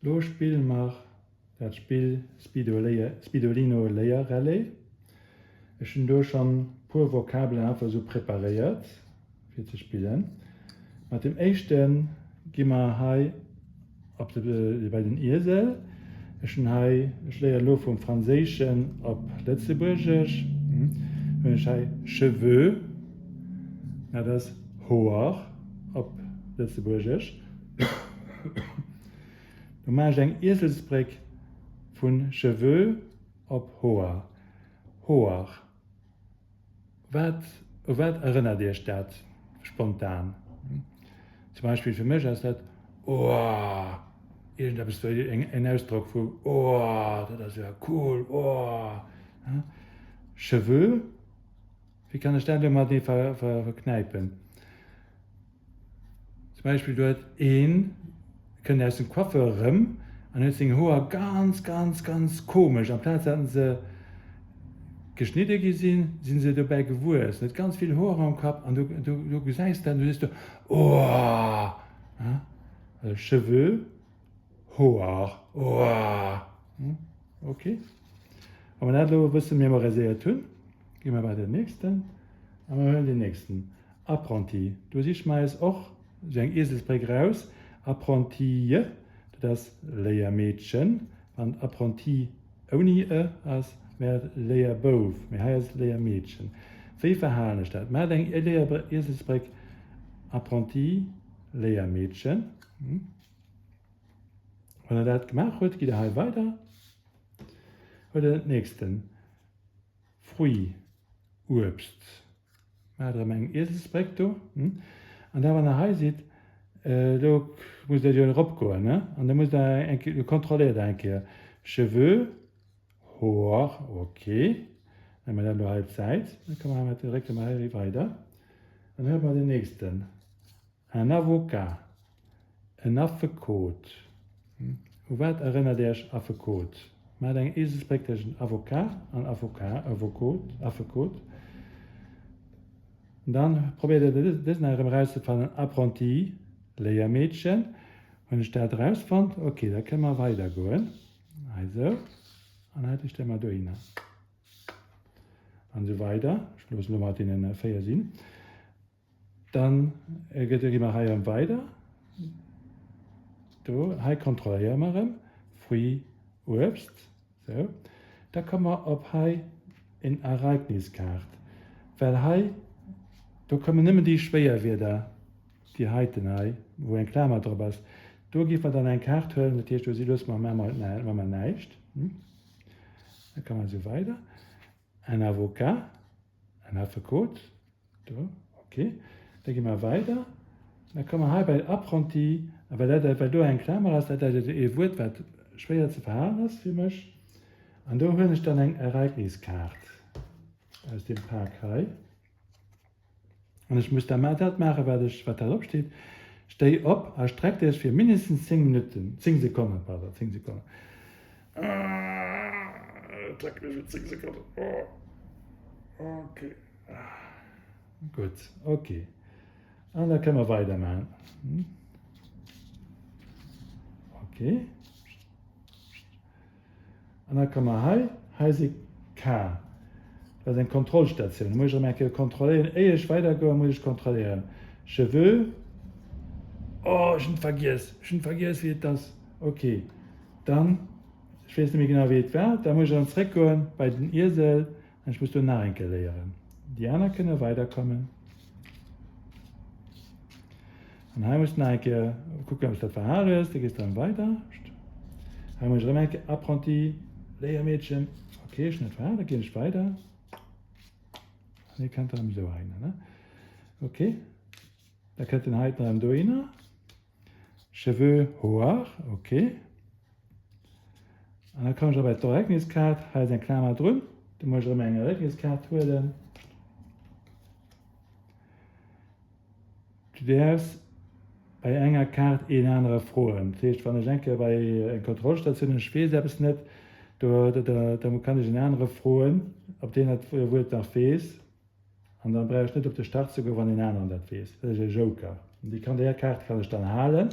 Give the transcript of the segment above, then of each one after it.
Lo spille mer dat Spill Spidolino Léierrallye. Ech hunn do schonn puer Vokabelen einfach esou preparéiert fir ze spillen. Mat dem éischte gi mer hei op de bei den Iesel. Ech hunn hei, ech léieren elo vum Franséischen op Lëtzebuergesch, hunn ech hei Cheveux, dat ass Hoer op Lëtzebuergesch. Do maache ech eng Ieselsbréck vu Cheveux op Hoer. Hoer. Wat, u wat erënnert Iech dat spontan? Zum Beispill fir mech ass dat Oah, iergendeppes wéi en Ausdrock vu Oah, dat ass jo cool, oah. Cheveux, wéi kann ech dat elo matenee verknäipen? Zum Beispill do huet een, kënnt aus dem Coiffeur erëm an huet seng Hoer ganz, ganz, ganz komesch, amplaz dat se geschnidde gi sinn, si se dobäi gewuess, huet ganz vill Hoer am Kapp an du, du, du gesäis dat an du sees do, Oah! Also Cheveux, Hoer, oah! Ok. Wa mer dat elo e bësse memoriséiert hunn, gi mer bei den nächsten a mer huelen deen nächsten. Apprenti, do siche mer eis och esou eng Ieselsbréck eraus, Apprentie, dat ass Léiermeedchen, wann Apprenti ouni e ass, wär et Léierbouf, mee hei ass et Léiermeedchen. Wéi verhalen ech dat? Maacht eng Ieselsbréck, Apprenti, Léiermeedchen. Wann der dat gemaach hutt, gitt der hei weider, huelt der den nächsten, Fruit, Uebst. Maacht erëm eng Ieselsbréck do. An da wann der hei sidd, do musst der jo eropgoen, ne? An da musst der eng Kéier, kontrolléiert der eng Kéier, Cheveux, Hoer, ok. Wa mer dat elo hei op d'Säit, da komme mer hei, drécke mer hei weider. An da huele mer den nächsten. Un avocat, en Affekot. U wat erënnert Iech Affekot? Maacht eng Eselsbréck tëschent Avocat an Avocat, Avokot, Affekot. Dann probéiert Dir dësen hei erëm erauszefannen, Apprenti, Léiermeedchen. Hunn ech dat erausfonnt? Ok, da kënne mer weidergoen. Hei esou. An hei stelle mer dohinner. An esou weider. Ech loossen elo mat deenen 4 sinn. Dann gëtt et mer hei erëm weider. Do, hei kontrolléiere mer erëm, Fruit, Uebst, sou. Da komme mer op hei en Ereigniskaart, well hei, do kommen nëmmen déi schwéier Wierder, déi heiten hei, wou eng Klamer drop ass. Do géife mer dann eng Kaart huelen, dat heescht, do si loosse mer, maache mer, maache mer näischt. Da komme mer esou weider. En Avocat, en Affekot, do, ok. Da gi mer weider. Da komme mer hei bei Apprenti, a well dat, well do eng Klamer ass, dat ass e Wuert, wat schwéier ze verhalen ass fir mech. An do huelen ech dann eng Ereigniskaart aus deem Pak hei. An ech muss da dat maachen, wat ech, wat da drop steet. Stéi op a streck dech fir mindestens 10 Minutten, 10 Sekonnen, pardon, 10 Sekonnen. Streck mech fir 10 Sekonnen. Oh. Okay. Gutt, okay. An da kënne mer weidermaachen. Hm? Okay. An da komme mer hei, hei si K, dat ass eng Kontrollstatioun, do muss ech erëm eng Kéier kontrolléieren, éier ech weidergoen, muss ech kontrolléieren, Cheveux, oh ech hunn et vergiess, ech hunn vergiess wéi et ass, ok, dann, ech weess net méi genau wéi et war, da muss ech erëm zréckgoen bei den Iesel an ech muss do nach eng Kéier léieren. Déi aner kënne weiderkommen. An hei muss de nach eng Kéier kucken, ob s dat verhal hues. Da gees de erëm weider. Hei muss ech erëm eng Kéier Apprenti, Léiermeedchen. Ok, ech hunn dat verhal, da ginn ech weider. An dir kënnt erëm esou heihinner, ne? Ok, da kënnt den heiten erëm dohinner. Cheveux, Hoer, ok. An da kommen ech erëm bei d'Ereigniskaart. Hei ass eng Klamer drun. Do muss ech erëm eng Ereigniskaart huelen. Du däerfs bei enger Kaart een anere froen. Dat heescht, wann ech eng Kéier bei eng Kontrollstatioun, ech weess eppes net, do da kann ech en anere froen, ob deen dat Wuert nach weess. An da brauch ech net op de Start ze goen, wann een aneren dat weess. Dat ass e Joker. An déi kann, déi Kaart kann ech dann halen.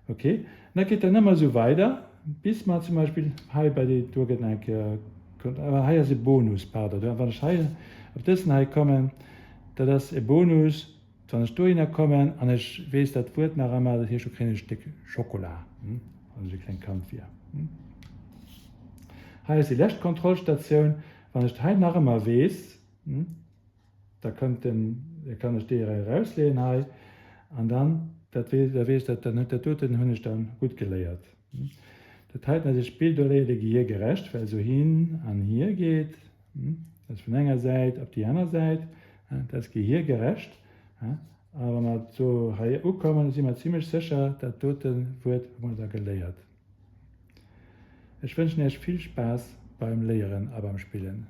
Ok, an dat geet dann ëmmer esou weider, bis mer zum Beispill hei bei déi, do gëtt nach eng Kéier, awer hei ass e Bonus, pardon, do, wann ech hei op dësen hei kommen, dat ass e Bonus, wann ech dohinner kommen an ech weess dat Wuert nach ëmmer, dat heescht, do kréien ech e Stéck Schokola, wann ech e klengt Kand wier. Hei ass déi lescht Kontrollstatioun, wann ech hei nach ëmmer weess, Da kënnt den, da kann ech déi hei erausleeën hei an dann, dat weess, da weess dat, dann huet dat doten hunn ech dann gutt geléiert. Dat heiten ass e Spill, do léiert e gehiergerecht, well esou hin an hier geet, dat ass vun enger Säit op déi aner Säit, dat ass gehiergerecht. A wa mer do hei ukommen, da si mer zimlech sécher, dat dote Wuert hu mer da geléiert. Ech wënschen Iech vill Spaass beim Léieren a beim Spillen.